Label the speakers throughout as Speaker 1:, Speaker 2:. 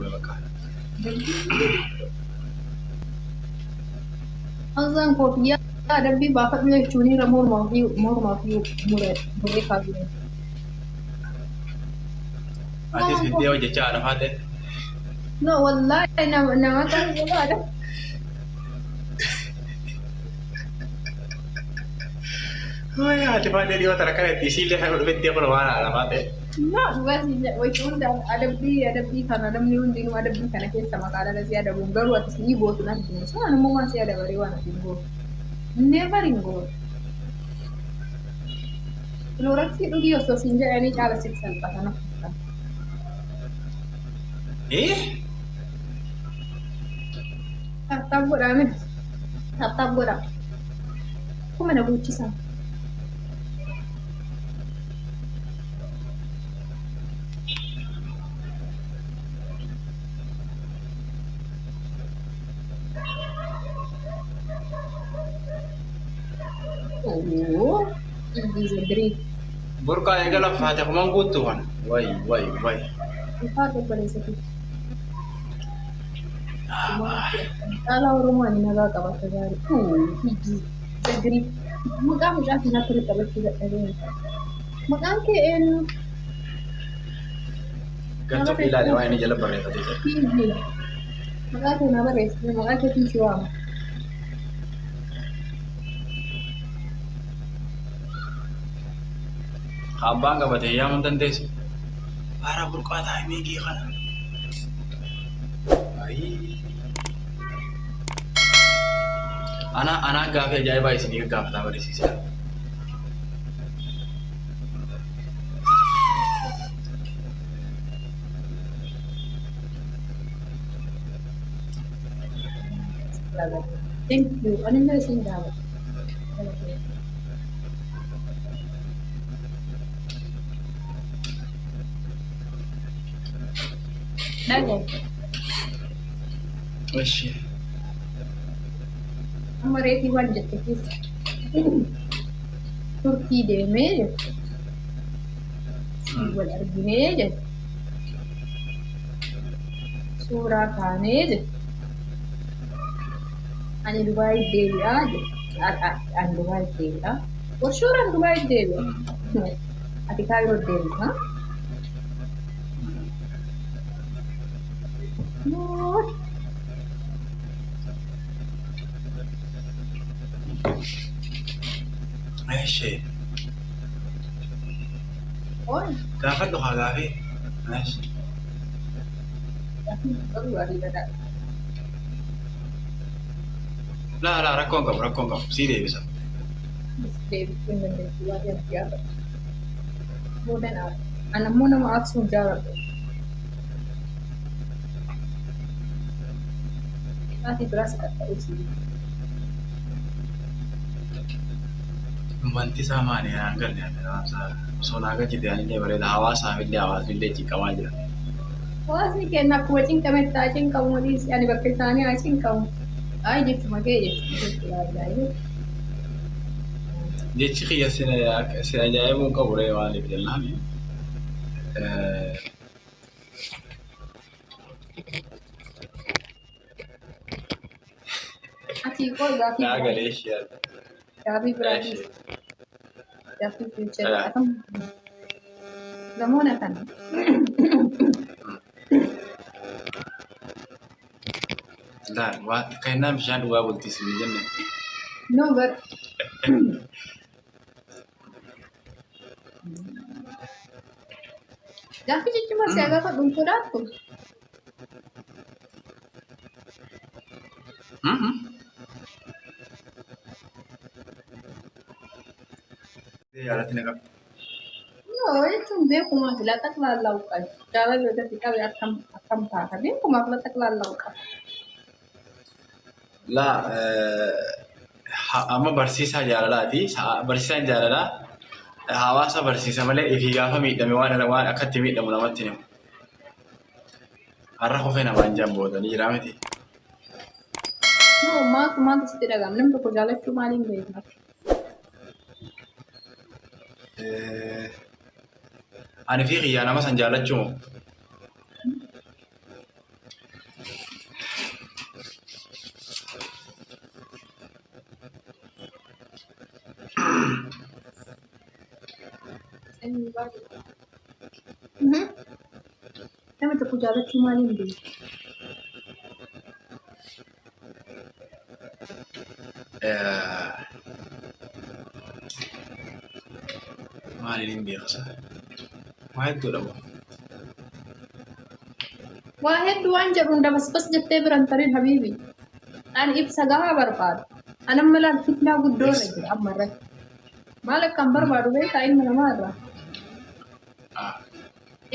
Speaker 1: Bakka.
Speaker 2: Hamzaan koofiyyaa adabbii baafadhu jechuun mormaa fi mormaa fi muree kaasuu.
Speaker 1: Atis fiddee hojjechaa haadha faate.
Speaker 2: No, wallahi nama nama kan godhaadha.
Speaker 1: Haati faatee dhiyoo tana kana itti isiillee kan dhufettee kun waan haadha faate.
Speaker 2: No, dhugaas wayita hunda adabbii adabbii kana namni hundinuu adabbii kana keessa maqaa dhala si adabuun garuu ati ni gootu nan jiru. Sana namummaa si adabaree waan ati hin gootu. Never hin gootu. Kilooraksii dhugii osoo siin jedhanii caala sitti salphata na fakkaata.
Speaker 1: Eh?
Speaker 2: Tap tap godhaa miti. Tap tap godhaa. Kuma na bulchisaa. Oh, is a great.
Speaker 1: Burqaa eegala faate kuman guuttu kana. Wayi wayi wayi.
Speaker 2: Ulfaata obboleessa kee. Caalaa Oromoo ani nagaa qaba akka gaarii. Hiji Zagrii. Maqaa mucaa kanaa akkamitti qabachuu dadhabeen? Maqaan kee eenyu?
Speaker 1: Gattuu ilaale waan inni jala barreeffatee jira.
Speaker 2: Hiji. Maqaa kee na barreessi. Maqaa keetiin si waama.
Speaker 1: Abbaan qabatee yaamuu dandeessu. Faara burqaa taa'imii kana. Ayii. Ana anaan gaafii ajaa'ibaa isinii gaggaafataa barsiisaa.
Speaker 2: Thank you. Ani illee isin jaalladha. Dhagaye.
Speaker 1: Ishi.
Speaker 2: Amma reetii waan jette keessa Turkii deemee jette. Wal arginee jette. Suuraa kaanee jette. Ani Dubaay deebi'aa jette. Ani Dubaay deebi'aa. For sure ani Dubaay deebi'a. Ati Kaayiroo deebita. No.
Speaker 1: Ishi.
Speaker 2: Oi.
Speaker 1: Gaafadhu haa gaafii. Ishi.
Speaker 2: Garuu ariifadha.
Speaker 1: Laa laa, rakkoon qabu, rakkoon qabu, sii deebisa.
Speaker 2: Deebisuu hin dandeessu baay'ee ati gaafadhu. Boodan aara. Ani ammoo nama aarsuun jaaladhu. Ati biraas qaxxa'uu si.
Speaker 1: Wanti isaa maali? Anaan galle osoo naa galchite anillee bareeda, hawaasaaf illee hawaasni illee cinqamaa jira.
Speaker 2: Hawaasni keenya akkuma cinqametti haa cinqamu dhiisi, ani bakka isaanii haa cinqamu. Ayi, jechuma kee jechuudha.
Speaker 1: Jechi kiyya si ajaa'ibuu hin qabu ree, maaliif jennaan
Speaker 2: Ati koo gaaffii
Speaker 1: naa
Speaker 2: biraa
Speaker 1: galee ishee.
Speaker 2: Gaaffii biraatis gaaffii future akkam namoota kana.
Speaker 1: Laal, waa kennaan bishaan dhugaa bultii isin jenne.
Speaker 2: No, but gaaffii ciccimaa si gaafadhu hin sodaattu?
Speaker 1: Yaalatti na qabdi.
Speaker 2: No, jechuun beekumaaf la xaqlaalla'u qabu. Jaalala yoo gadi qabe akkam akkam taata, beekumaaf la xaqlaalla'u qaba.
Speaker 1: Laa, amma barsiisaa jaalalaati. Barsiisaan jaalalaa hawaasa barsiisa malee ifii gaafa miidhame waan akka itti miidhamu namatti himu. Har'a kufee namaan jaan booda ni jira miti.
Speaker 2: No, maaltu maaltu sitti dhaga'ama? Namni tokko jaalachuu maaliin beekna?
Speaker 1: Ani fi kiyyaa nama san jaalachuu moo?
Speaker 2: Nama tokko jaalachuu maaliin beekta?
Speaker 1: Maaliin hin beekasa? Waa hedduudha moo?
Speaker 2: Waa hedduu waan jedhuun dabasbas jettee biran tarin habiibi. Ani ibsa gahaa barbaada. Ani amma laal fitnaa guddoo irra jira amma irratti. Maal akkan barbaadu beekaa ilma namaa irraa?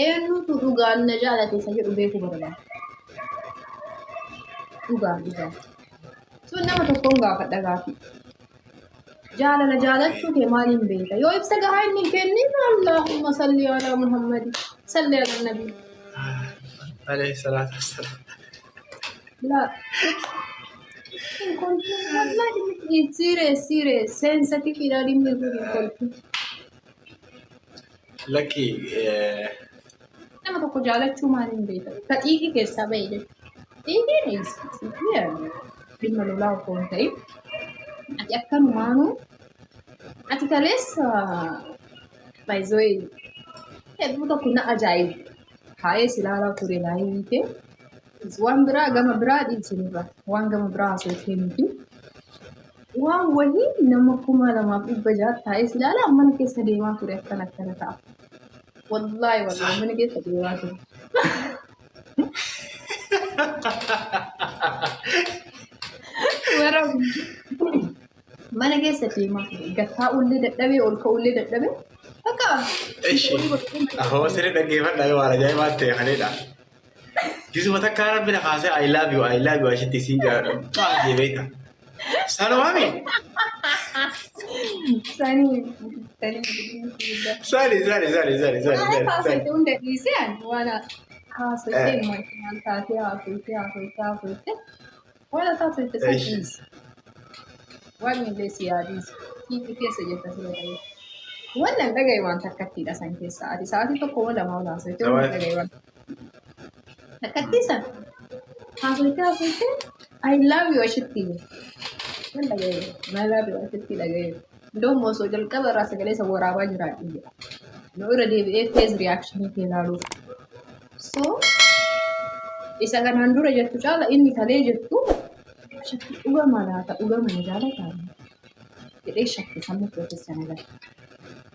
Speaker 2: Eenyutu dhugaan na jaalate isa jedhu beekuu barbaada. Dhugaan dhugaan. Sun nama tokkoon gaafadha gaafii. Jaalala jaalachuu kee maaliin beeka? Yoo ibsa gahaa inni hin kennin, Allahumma salli ala Muhammadi salli ala nabi.
Speaker 1: Alayhi salaatu wassalaam.
Speaker 2: La. Hin kolfin wallahi, serious, serious, sensitive dha dhimmi kun, hin kolfin.
Speaker 1: Lakki.
Speaker 2: Nama tokko jaalachuu maaliin beeka? Ka xiiqii keessaa bahe jechuudha. Xiiqiin dhimma lolaa osoo hin ta'in ati akkanumaanuu ati kaleessa baay'ee hedduu tokko na ajaa'ibu. Taa'ee si ilaalaa ture live kee. Waan biraa gama biraa dhiisinirra waan gama biraa haasofee miti. Waan wahii nama 2600 taa'ee si ilaalaa mana keessa deemaa ture, akkana akkana ta'a. Wallaahi wallaahi, mana keessa deemaa ture. Warra mana keessa deemaa ture. Gattaa'ullee dadhabee, ol ka'ullee dadhabee. Bakka
Speaker 1: Ishi. Ahoo, sirri dhaggeeffadhaa, waan ajaa'ibaa ta'e kanedha. Gisuma takka rabbi na kaasee "I love you, I love you" ashitti isiin jaalladha. Baay'ee beekta. Sanumaami.
Speaker 2: Sanii sanii.
Speaker 1: Sani sani sani sani sani
Speaker 2: Waan
Speaker 1: sani sani.
Speaker 2: haasofte hunda dhiisee ani waan haasofte maal taatee haasofte haasofte haasofte waan haasofte san dhiisi. Waan illee si yaadiisi. Kiifi keessa jirta sila ta'e. Wannan dhagaye waan takkattiidha san keessa. Ati sa'aatii tokko moo lama ol haasofte waan dhagaye waan takkattii san haasofte haasofte "I love you" ashitti. Nan dhagaye "I love you" ashitti dhagaye. Ndoo osoo jalqaba irraa sagalee isa waraabaa jiraadhu jedha. Nu irra deebi'ee face reaction kee ilaaluuf. So isa kanaan dura jettu caala inni kalee jettu shakki dhugama laata, dhugama na jaalataa jedhee shakki sammuu kee keessa na gala.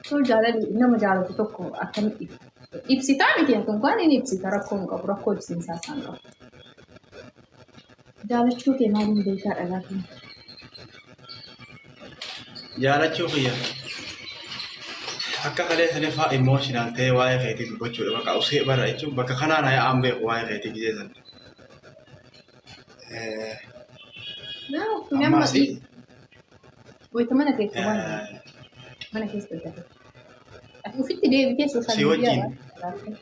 Speaker 2: So jaalalli nama jaalatu tokko akkamitti ibsitaa miti kun kan inni ibsita, rakkoo hin qabu, rakkoo ibsiinsaa isaan qabu. Jaalachuu kee maaliin beekaa dhagaa kun?
Speaker 1: Jaalachuu kiyya akka kalee sanii fa'aa emotional ta'ee waa'ee keetii dubbachuudha. Bakka usee bara jechuun bakka kanaan haya'aan beeku waa'ee keetii gisee sana.
Speaker 2: Nama
Speaker 1: Ammaas
Speaker 2: wayita mana keessa waan mana keessa hojjete. Ati ofitti deebitee social
Speaker 1: Si
Speaker 2: media
Speaker 1: wajjin.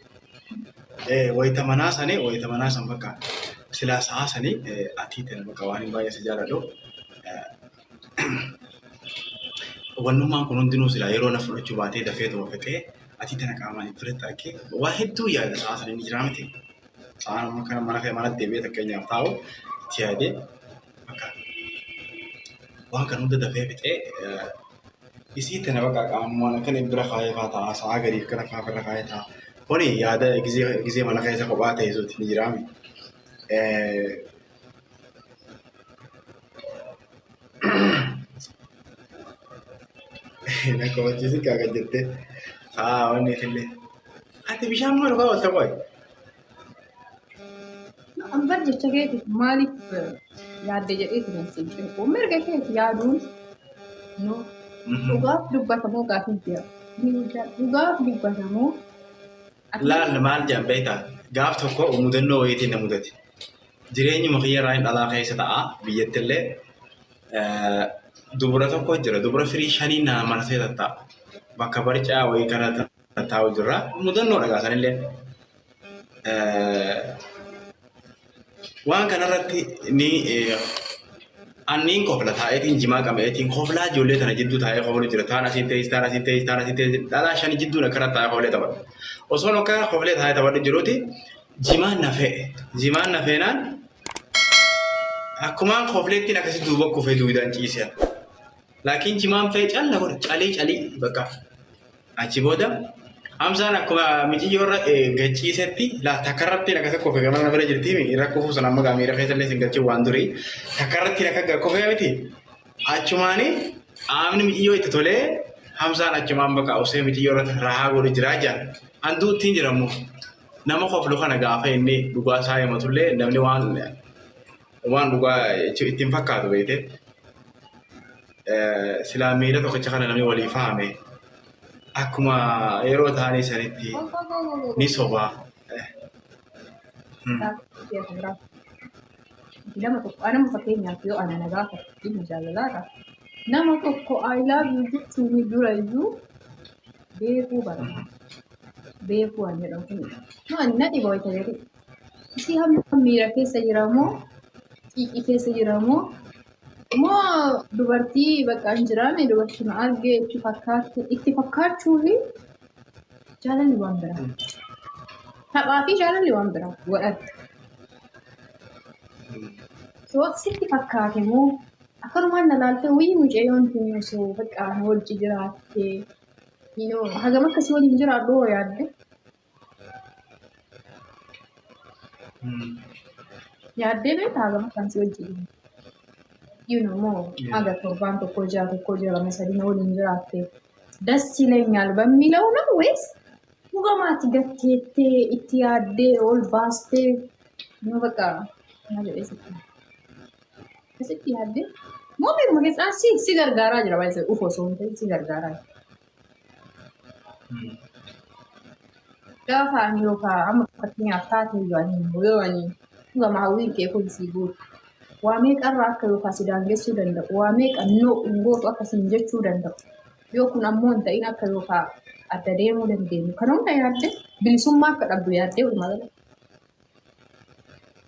Speaker 1: Wayita manaa sanii, wayita manaa san bakka silaa sa'aa sanii atii tana bakka waan hin baay'ee si jaaladhu. Wannummaan kun hundinuu silaa yeroo na fudhachuu baatee dafee tuma fixee atii tana qaamaan hin biratti argee waa hedduu yaada sa'aa sanii ni jiraa miti. Sa'aan amma kana mana kee manatti deebi'ee fakkeenyaaf taa'u itti yaadee bakka waan kana hunda dafee fixee isii tana bakka qaamumaan akkana bira kaayee faa ta'a, sa'aa gadiif kana faa bira kaayee ta'a. Kuni yaada gizee gizee mana keessa kophaa ta'e suuti ni jiraami. Na kabachiisi kaaga jettee. Haa, wanni illee. Ati bishaan maal dhugaa oolta qoy?
Speaker 2: Ambar jecha keetiif maaliif yaadde jedheeti kan siin cinqu. Mirga keeti yaaduun no dhugaaf dubbatamoo gaafii jira. Dhugaaf dubbatamoo.
Speaker 1: Laal, maal jedhan beektaa? Gaaf tokko mudannoo wayiitiin na mudate. Jireenyuma kiyya irraa hin dhalaa keessa ta'a biyyattillee dubara tokko jira. Dubara firii shanii na marsee tatta'a. Bakka barcaa wayii kana tattaa'u jirra. Mudannoo dhagaa sanillee. Waan kanarratti ni anniin kofla taa'eetiin jimaa qameetiin koflaa ijoollee tana jidduu taa'ee koflu jira. Taan asiin teessi, taan asiin teessi, taan asiin teessi. Dhalaa shani jidduun akkana taa'ee koflee taphadhu. Osoon akkana koflee taa'ee taphadhu jiruuti jimaan na fe'e. Jimaan na feenaan akkumaan kofleettiin akkasii duuba kufee duwidaan ciisee. Laakiin jimaan fe'e calla godhe calii calii bakka. Achi booda Hamzaan akkuma miciyyoo irra gachiisetti takkarratti akka kofe gama bira jirti irra kufuu sana amma gaamiira keessa illee sin galchee waan durii takkarratti akka kofee miti. Achumaani qaamni miciyyoo itti tolee Hamzaan achumaan bakka osee miciyyoo irratti rahaa godhu jiraa jaan. Handuu ittiin jiramu nama koflu kana gaafa inni dhugaa isaa himatullee namni waan dhugaa ittiin fakkaatu beekte. Silaa miira tokkicha kana namni walii fahame akkuma yeroo ta'anii sanitti ni sobaa.
Speaker 2: Nama tokko anama fakkeenyaaf yoo ana na gaafate dhimma jaalalaadha. Nama tokko "I love you" jechuun dura iyyuu beekuu barbaada. Beekuu waan jedhamu kun. No, ani na dhiba wayita jedhu. Isii hamma miira keessa jiramoo, xiiqii keessa jiramoo, moo dubartii bakka hin jiraame dubartii na argee itti fakkaachuu fi jaalalli waan biraa. Taphaa fi jaalalli waan biraa godhatte. So sitti fakkaate moo akkanumaan na laalte wayii mucayyoon tun osoo bakka na wajji jiraatte hagam akkasii waliin jiraadhu hoo yaadde? Yaaddee beektaa hagam akkaan si wajji moo haga torbaan tokko, ji'a tokko, ji'a 2, 3 na waliin jiraatte ደስ ይለኛል በሚለው ነው ወይስ dhugamaatti gatteettee itti yaaddee ol baastee nu bakka maal jedhee sitti asitti yaaddee moo beekuma keessaa si gargaaraa jira baay'ee ufu osoo hin ta'in si gargaaraa jira. Gaafa ani yookaan amma fakkeenyaaf taatee yoo ani yoo ani dhugama hawwiin kee kun si guutu waa meeqarraa akka yookaan si daangessuu danda'u, waa meeqa no hin gootu akka siin jechuu danda'u, yoo kun ammoo hin ta'in akka yookaan adda deemuu dandeenyu kana hunda yaaddee bilisummaa akka dhabdu yaaddee walumaa galatti.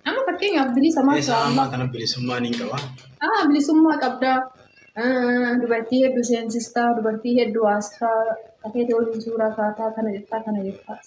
Speaker 2: Amma fakkeenyaaf bilisa
Speaker 1: maal Eessa ammaa kana bilisummaa ni qaba.
Speaker 2: Ah, bilisummaa qabdaa. Dubartii hedduu seensistaa, dubartii hedduu haastaa, akeete waliin suuraa kaataa, kana jettaa, kana jettaa.